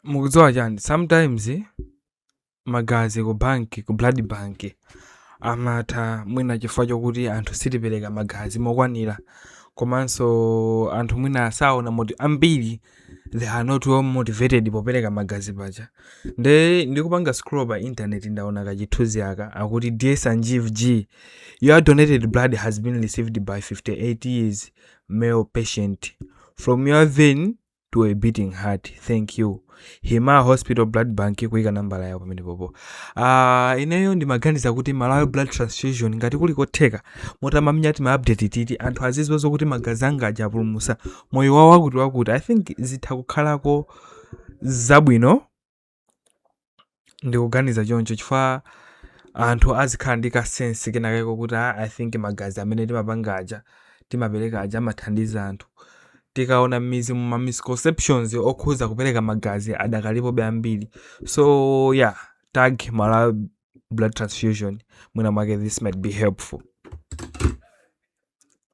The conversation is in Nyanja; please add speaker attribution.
Speaker 1: Mukudziwa chani, sometimes magazi ku banki, ku blood bank, amatha mwina chifukwa chokuti anthu sitipereka magazi mokwanira, komanso anthu mwina asaona moti ambiri they are not well motivated popereka magazi paja. Nde ndikupanga scroll pa internet, ndaona kachithunzi aka, akuti, "Dear Sanjeev G, your donated blood has been received by 58 years male patient. From your vein to a beating heart. Thank you. Hima Hospital Blood Bank," kuyika nambala yawo pamene popo. Ineyo ndimaganiza kuti Malawi Blood Transfusion, ngati kuli kotheka mutamamenya ma update titi anthu aziziwa zokuti magazi anga aja apulumutsa moyo wawo wakuti wakuti, I think zitha kukhalako zabwino. Ndikuganiza choncho chifukwa anthu azikhala ndi ka sense kenakeko kuti, ah, I think magazi amene timapanga aja, timapereka aja, amathandiza anthu. Tikaona m'mizi, ma misconceptions okhuza kupereka magazi adakalipobe ambiri. So yeah, tag Malawi Blood Transfusion, mwina mwake this might be helpful.